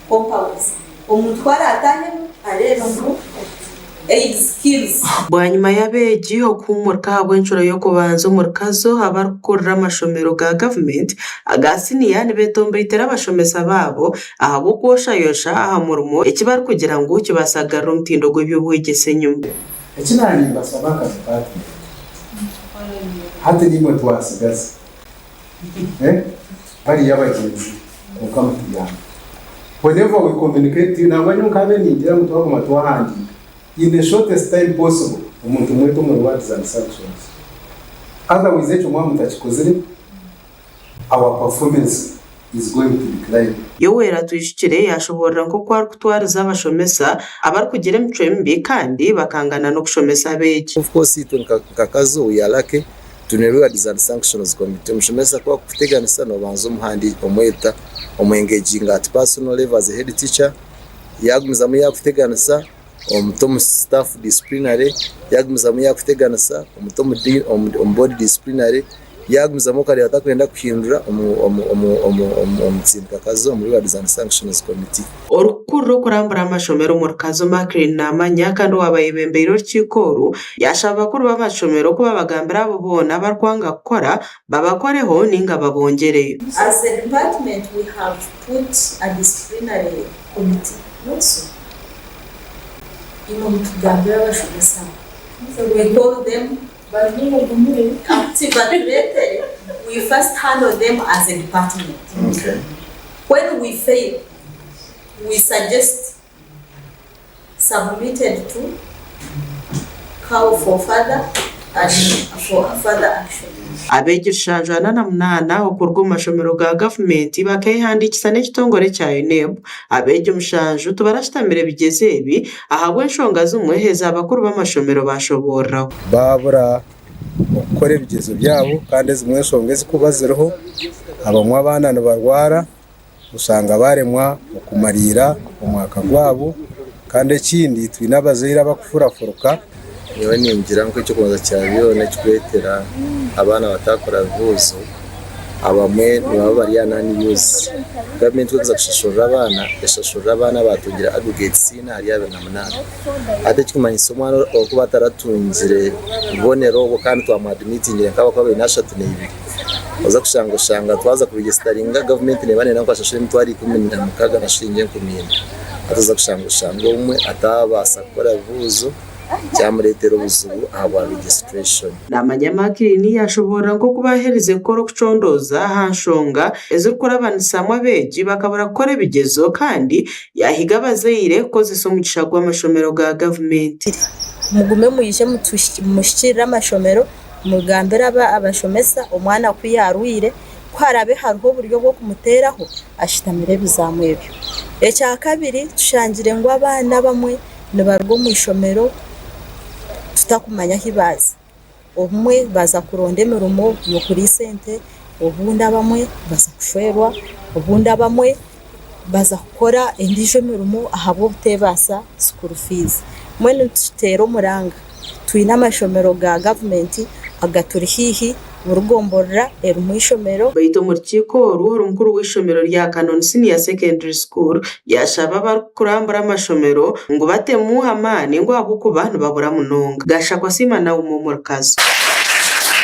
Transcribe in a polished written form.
Compounds. Omuntu ku araatahemu areebe ngu AIDS kills. Bwanyima y'abeegi okuhuumurika ahabw'encuro y'okubanza omuri Kazo, abarikukurira amashomero ga gavumenti aga siniya nibetomboitera abashomesa baabo ahabw'okwoshayosha aha murimo eki barikugira ngu kibaasa kugarura omutindo gw'eby'obwegyese enyima. Eki naanimbasaba nka department, hati niimwe twasigaza. Bariyo abagyenzi kwonka mutuyambe. Whenever we communicate to you, nangwa nyowe nkabe ningira ngu twaguma twahandiika in the shortest time possible omuntu mwete omu rewards and sanctions. Otherwise ekyo mwaba mutakikozire, our performance is going to decline. Yoweri Atwijukire yaashoboorora nk'oku arikutwariza abashomesa abarikugira emicwe mibi kandi bakangana n'okushomesa abeegi. Of course itwe nka Kazo we are lucky twine rewards and sanctions committee omushomesa ku akukuteganisa nobanza omuhandi omweta omu engaginga at personal level as a head teacher yagumizamu yakuteganisa omuta omu staff disciplinary yagumizamu yakuteganisa omuta omu board disciplinary Yaagumizamu okareeba atarikwenda kuhindura omu tsimpakazi omuri Rewards and Sanctions Committee. Orikukurira okurambura amashomero omuri Kazo Maclean Namanya kandi owaaba ayebembeire orukiiko oru yaashaba bakuru b'amashomero ku babagambira abo boona abarikwanga kukora babakoreho ninga babongyereyo. As a department we have put a disciplinary committee not so? Imwe mutugambire abashomesa abo we call them Batureetere we first handle them as a department when we fail we suggest submitted to CAO for further for further action. Abeegi 78 okuruga omu mashomero ga gavumenti bakeehandiikisa n'ekitongore kya UNEB. Abeegi mushanju tibarashutamire bigyezo ebi ahabw'enshonga zimwe ezi abakuru b'amashomero baashoboorora. Baabura okukora ebigyezo byabo kandi ezimwe enshonga ezikuba ziriho abamwe abaana nibarwara oshanga baremwa okumariira omwaka gwabo kandi ekindi twine abazaire abakufurafuruka. Nyowe ningira ngu eky'okubanza kya byona ekirikureetera abaana bataakora bibuuzo, abamwe nibaba bari aha non use. Gavumenti ku erikuza kushashurira abaana, eshashurira abaana abaatungire aggregate C ahari 28. Hati ekirikumanyisa omwana orikuba ataratungire bubonero obwo kandi twamuadimitingire nk'abakuba baine 32, oza kushanga oshanga twaza kuregisitaringa gavumenti neeba neeyenda ngu ashashure 164 400. Hati oza kushanga oshanga obumwe ataabaasa kukora bibuuzo. kyamureetera obuzibu ahabwa registration. Naamanya Makirini yaashoboorora nk'oku baaherize kukora okucondooza aha nshonga ezirikurabanisamu abeegi bakabura kukora ebigyezo kandi yaahiga abazaire kukozesa omugisha gw'amashomero ga gavumenti. Mugume mwije muhikiirire amashomero mugambire abashomesa omwana ku yaarwaire ku haraabe hariho oburyo bw'okumuteeraho ashutamire ebizaamu ebyo. Ekyakabiri tushangire ngu abaana abamwe Nibaruga omu ishomero tutakumanya ahu baaza. Obumwe baza kuronda emirimo y'okuriisa ente, obundi abamwe baza kushwerwa, obundi abamwe baza kukora endiijo emirimo ahabw'obuteebaasa school fees. Mbwenu nituteera omuranga, twine amashomero ga gavumenti agaturi haihi. Buri gomborora erimu eishomero. Beitu omu rukiiko oru, omukuru w'eishomero rya Kanoni Senior Secondary School yaashaba abarikurambura amashomero ngu batemu amaani ngu ahabw'okuba nibabura munonga. Gashakwa Siima Naomi omuri Kazo.